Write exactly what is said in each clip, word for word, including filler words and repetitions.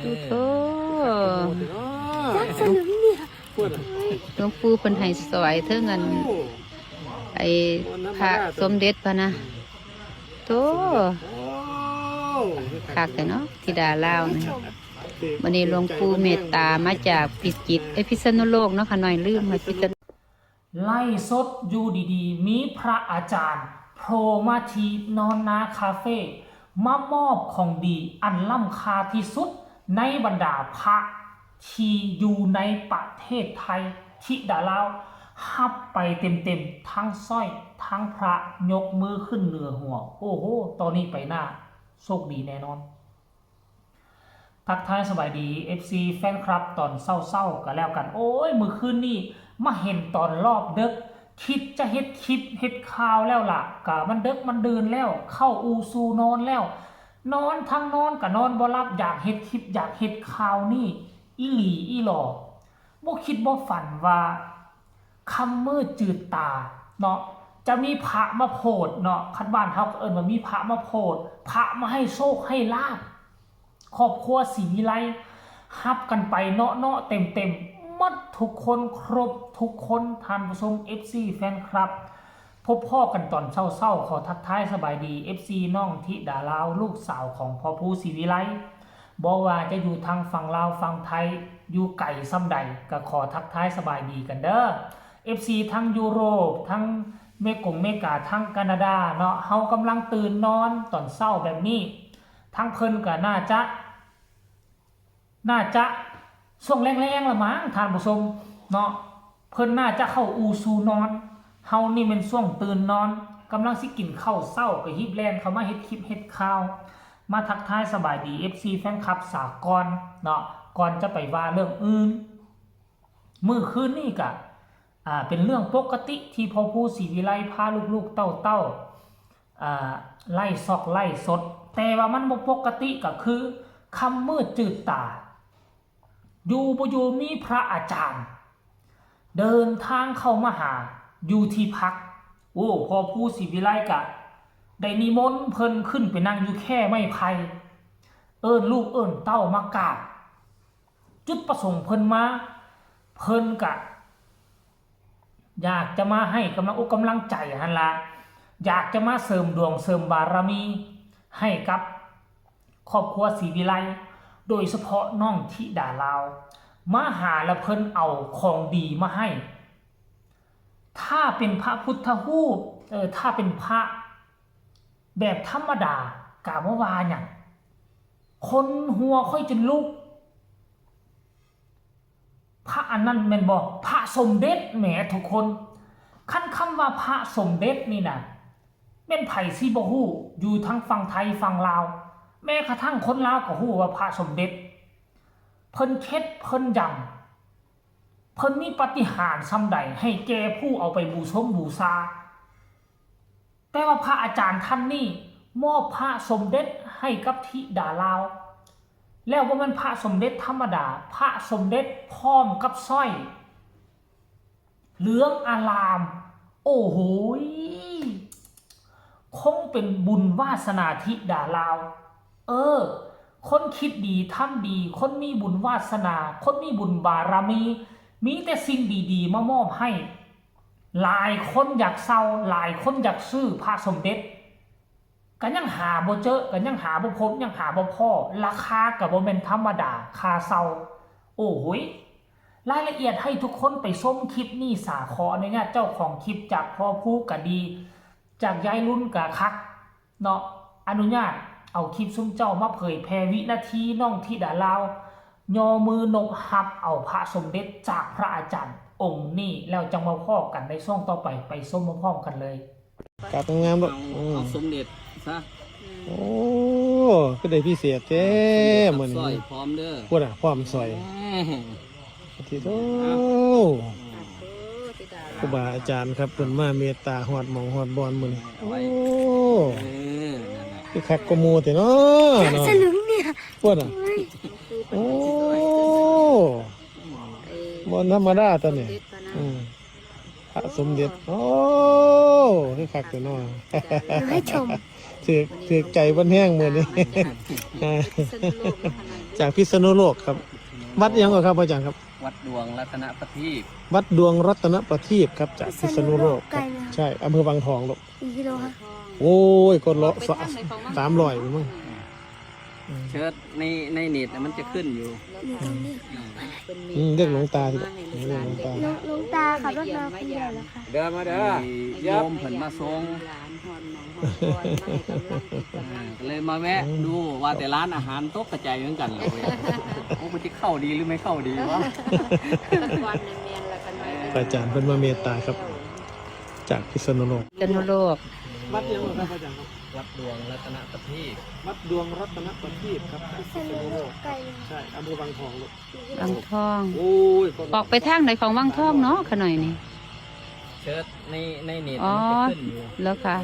โอ้โธ่ หลวงปู่เพิ่นให้สอยเทิงอัน ไอ้พระสมเด็จพะนะ โธ่ คักแท้เนาะ ธิดาลาวนี่ วันนี้หลวงปู่เมตตามาจากพิจิตร เอ้ย พิษณุโลกเนาะค่ะ น้อยลืมว่าพิษณุ ไลฟ์สดอยู่ดีๆ มีพระอาจารย์โผล่มาที่นอนนาคาเฟ่ มามอบของดีอันล้ำค่าที่สุดในบรรดาพระที่อยู่ในประเทศไทย ธิดาลาว ฮับไปเต็มๆ ทั้งสร้อย ทั้งพระ ยกมือขึ้นเหนือหัว โอ้โห ตอนนี้ไปหน้า โชคดีแน่นอน ทักทายสบายดี เอฟซี แฟนคลับตอนเช้าๆ ก็แล้วกัน โอ้ย มื้อคืนนี้มาเห็นตอนรอบดึก คิดจะเฮ็ดคลิปเฮ็ดข่าวแล้วล่ะ ก็มันดึกมันดื่นแล้ว เข้าอู่สู่นอนแล้ว นอนทั้งนอนก็นอนบ่หลับ อยากเฮ็ดคลิป อยากเฮ็ดข่าวนี่ อีหลีอีหลอ บ่คิดบ่ฝันว่า ค่ำมืดจืดตาเนาะ จะมีพระมาโผดเนาะ คันบ้านเฮาก็เอิ้นว่ามีพระมาโผด พระมาให้โชคให้ลาภ ครอบครัวศรีวิไล ฮับกันไปเนาะๆ เต็มๆ หมดทุกคน ครบทุกคน ท่านผู้ชม เอฟซี แฟนคลับ พบพ้อกันตอนเช้าๆ ขอทักทายสบายดี เอฟซี น้องธิดาลาว ลูกสาวของพ่อภูศรีวิไล บ่ว่าจะอยู่ทางฝั่งลาวฝั่งไทย อยู่ไกลส่ำใด ก็ขอทักทายสบายดีกันเด้อ เอฟซี ทั้งยุโรป ทั้งเมกงเมกา ทั้งแคนาดาเนาะ เฮากำลังตื่นนอนตอนเช้าแบบนี้ ทั้งเพิ่นก็น่าจะ น่าจะช่วงแลงๆ ละมั้ง ท่านผู้ชมเนาะ เพิ่นน่าจะเข้าอู่สู่นอน เฮานี่แม่นช่วงตื่นนอน กำลังสิกินข้าวเช้า ก็ฮีบแล่นเข้ามาเฮ็ดคลิปเฮ็ดข่าว มาทักทายสบายดี เอฟซี แฟนคลับสากลเนาะ ก่อนจะไปว่าเรื่องอื่น มื้อคืนนี้ก็ อ่า เป็นเรื่องปกติที่พ่อภูศรีวิไลพาลูกๆ เต้าๆ อ่า ไลฟ์ซอกไลฟ์สด แต่ว่ามันบ่ปกติก็คือ ค่ำมืดจืดตา อยู่บ่อยู่มีพระอาจารย์ เดินทางเข้ามาหาอยู่ที่พัก โอ้ พ่อภูศรีวิไลก็ได้นิมนต์เพิ่นขึ้นไปนั่งอยู่แคร่ไม้ไผ่ เอิ้นลูกเอิ้นเต้ามากราบ จุดประสงค์เพิ่นมา เพิ่นก็อยากจะมาให้กำลังอกกำลังใจหั้นละ อยากจะมาเสริมดวงเสริมบารมีให้กับครอบครัวศรีวิไล โดยเฉพาะน้องธิดาลาว มาหาแล้วเพิ่นเอาของดีมาให้ ถ้าเป็นพระพุทธรูป เออ ถ้าเป็นพระแบบธรรมดา กะบ่ว่าหยัง ขนหัวข้อยจนลุก พระอันนั้นแม่นบ่ พระสมเด็จแหมทุกคน คันคำว่าพระสมเด็จนี่นะ แม่นไผสิบ่ฮู้ อยู่ทั้งฝั่งไทยฝั่งลาว แม้กระทั่งคนลาวก็ฮู้ว่าพระสมเด็จ เพิ่นเฮ็ดเพิ่นยัง เพิ่นมีปาฏิหาริย์ส่ำใดให้แก่ผู้เอาไปบูชมบูชา แต่ว่าพระอาจารย์ท่านนี้มอบพระสมเด็จให้กับธิดาลาว แล้วบ่แม่นพระสมเด็จธรรมดา พระสมเด็จพร้อมกับสร้อย เหลืองอลาม โอ้โหย คงเป็นบุญวาสนาธิดาลาว เออ คนคิดดีทำดี คนมีบุญวาสนา คนมีบุญบารมี มีแต่สิ่งดีๆ มามอบให้ หลายคนอยากเซา หลายคนอยากซื้อพระสมเด็จ ก็ยังหาบ่เจอ ก็ยังหาบ่พบ ยังหาบ่พ้อ ราคาก็บ่แม่นธรรมดา ค่าเซา โอ้โหย รายละเอียดให้ทุกคนไปชมคลิปนี้สา ขออนุญาตเจ้าของคลิปจากพ่อภูก็ดี จากยายรุ่นก็คักเนาะ อนุญาตเอาคลิปซุมเจ้ามาเผยแพร่ วินาทีน้องธิดาลาว ยอมือนบฮับเอาพระสมเด็จจากพระอาจารย์องค์นี้ แล้วจังมาพ้อกันในช่วงต่อไป ไปชมพร้อมๆ กันเลย กราบงามๆ ลูก เอา อืม เอาสมเด็จซะ โอ้ คือได้พิเศษแท้ สมเด็จกับ มื้อนี้ สร้อยพร้อมเด้อ พุ้นน่ะ พร้อมสร้อย แหม ที่โต ครูบาอาจารย์ครับ เพิ่นมาเมตตาฮอดหม่องฮอดบ่อนมื้อนี้ เอาไว้ โอ้ เออ นั่นแหละ คือคักกว่าหมู่แท้เนาะ เนาะ สลึงเนี่ย พุ้นน่ะ โอ้ย โอ้ บ่ธรรมดาตัวนี้ สมเด็จพระนาง อืม พระสมเด็จ โอ้ คือคักแท้เนาะ ให้ชม ถืก ถืกใจเพิ่นแฮงมื้อนี้ พิษณุโลกนะคะ จากพิษณุโลกครับ วัดยังก่อนครับอาจารย์ครับ วัดดวงรัตนประทีป วัดดวงรัตนประทีปครับ จากพิษณุโลกครับ ไกลไหมครับ ใช่ อำเภอวังทองลูก กี่กิโลคะ โอ้ย ก็เลาะสามร้อยมั้ง เชิดในในเน็ตน่ะมันจะขึ้นอยู่ หนูตรงนี้ อืมเรียกหลวงตาสิลูกเรียกหลวงตา หลวงหลวงตาขับรถมาคนเดียวเหรอคะ เดินมาเด้อโยมเพิ่นมาส่งอ่าก็เลยมาแวะดูว่าแต่ร้านอาหารตกกระจายเหมือนกันเลยโอ้มันจะเข้าดีหรือไม่เข้าดีวะ พระอาจารย์เพิ่นมาเมตตาครับ จากพิษณุโลก พิษณุโลก วัดยังครับอาจารย์ครับ วัดดวงรัตนประทีป วัดดวงรัตนประทีปครับ พิษณุโลกไกลไหม ใช่ อำเภอวังทองลูก วังทอง โอ้ยก็ ออกไปทางไหนของวังทองเนาะขะหน่อยนี่ เชิดในในเน็ต อ๋อ น่ะมันจะขึ้นอยู่ แล้วค่ะ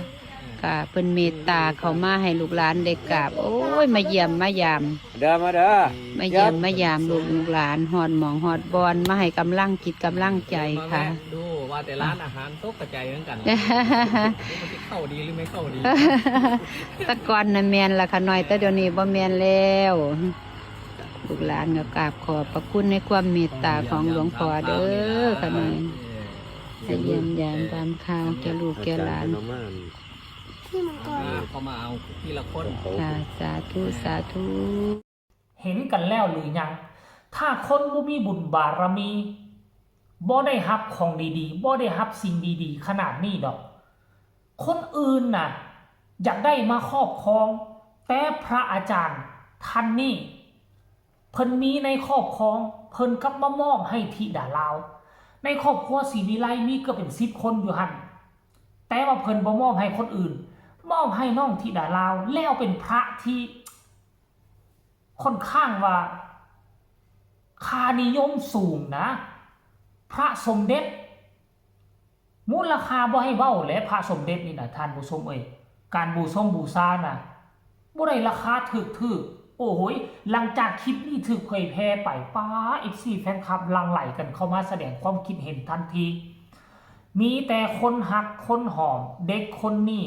กะเพิ่นเมตตาเขามาให้ลูกหลานได้กราบ โอ้ย มาเยี่ยมมายาม เดินมาเด้อ มาเยี่ยมมายามลูกลูกหลานฮอดหม่องฮอดบอนมาให้กำลังจิตกำลังใจค่ะ มาแวะดูว่าแต่ร้านอาหารตกกระจายเหมือนกันมันจะเข้าดีหรือไม่เข้าดี แต่ก่อนน่ะแม่นล่ะขะหน่อย แต่เดี๋ยวนี้บ่แม่นแล้ว ลูกหลานก็กราบขอบพระคุณในความเมตตาของหลวงพ่อเด้อขะหน่อย มาเยี่ยมยามตามข่าวแก่ลูกแก่หลาน ที่มังกร อ่าเขามาเอาทีละคน ค่ะ สาธุ สาธุ เห็นกันแล้วหรือยัง ถ้าคนบ่มีบุญบารมีบ่ได้รับของดีๆบ่ได้รับสิ่งดีๆ ขนาดนี้ดอก คนอื่นน่ะ อยากได้มาครอบครอง แต่พระอาจารย์ท่านนี้ เพิ่นมีในครอบครอง เพิ่นกลับมามอบให้ธิดาลาว ในครอบครัวศรีวิไลมีเกือบเป็นสิบคนอยู่หั่น แต่ว่าเพิ่นบ่มอบให้คนอื่น มอบให้น้องธิดาลาว แล้วเป็นพระที่ ค่อนข้างว่าค่านิยมสูงนะ พระสมเด็จ มูลค่าบ่ให้เว้าแหละ พระสมเด็จนี่นะท่านผู้ชมเอ้ย การบูชมบูชานะบ่ได้ราคาถูกๆ โอ้โหย หลังจากคลิปนี้ถูกเผยแพร่ไป ป๊า เอฟซี แฟนคลับหลั่งไหลกันเข้ามาแสดงความคิดเห็นทันที มีแต่คนฮักคนหอม เด็กคนนี้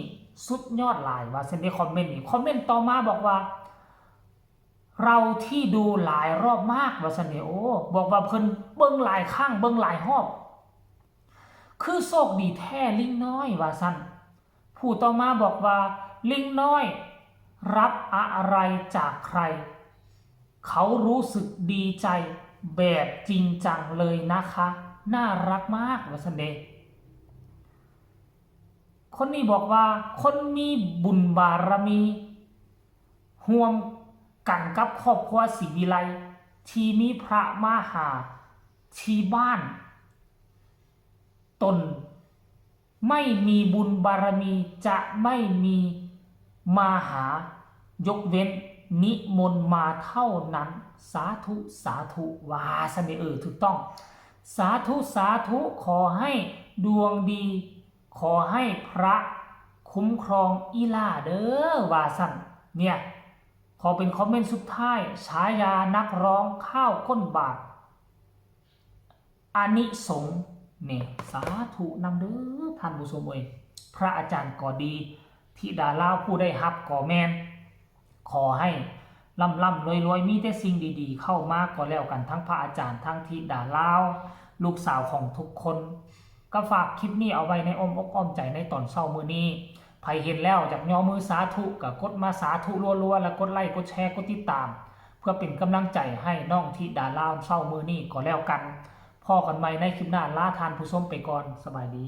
สุดยอดหลาย ว่าซั่นเด้ คอมเมนต์นี้ คอมเมนต์ต่อมาบอกว่า เราที่ดูหลายรอบมาก ว่าซั่นเด้ โอ้ บอกว่าเพิ่นเบิ่งหลายครั้ง เบิ่งหลายรอบ คือโชคดีแท้ลิงน้อย ว่าซั่น ผู้ต่อมาบอกว่า ลิงน้อย รับอะไรจากใคร เขารู้สึกดีใจแบบจริงจังเลยนะคะ น่ารักมาก ว่าซั่นเด้ คนนี้บอกว่า คนมีบุญบารมี ร่วมกันกับครอบครัวศรีวิไล ที่มีพระมาหาที่บ้าน ตนไม่มีบุญบารมีจะไม่มีมาหา ยกเว้นนิมนต์มาเท่านั้น สาธุ สาธุ ว่าซั่นเด้อ เออ ถูกต้อง สาธุ สาธุ ขอให้ดวงดี ขอให้พระคุ้มครองอีหล่าเด้อ ว่าซั่น เนี่ย ขอเป็นคอมเมนต์สุดท้าย ฉายานักร้องข้าวก้นบาท อานิสงส์นี่ สาธุนำเด้อท่านผู้ชมเอ้ย พระอาจารย์ก็ดี ธิดาลาวผู้ได้รับก็แม่น ขอให้ร่ำร่ำรวยรวย มีแต่สิ่งดีๆ เข้ามาก็แล้วกัน ทั้งพระอาจารย์ ทั้งธิดาลาว ลูกสาวของทุกคน ก็ฝากคลิปนี้เอาไว้ในอ้อมอกอ้อมใจในตอนเช้ามื้อนี้ ไผเห็นแล้วอยากย่อมือสาธุ ก็กดมาสาธุรัวๆ แล้วกดไลค์ กดแชร์ กดติดตาม เพื่อเป็นกำลังใจให้น้องธิดาลาวเช้ามื้อนี้ก็แล้วกัน พ้อกันใหม่ในคลิปหน้า ลาท่านผู้ชมไปก่อน สบายดี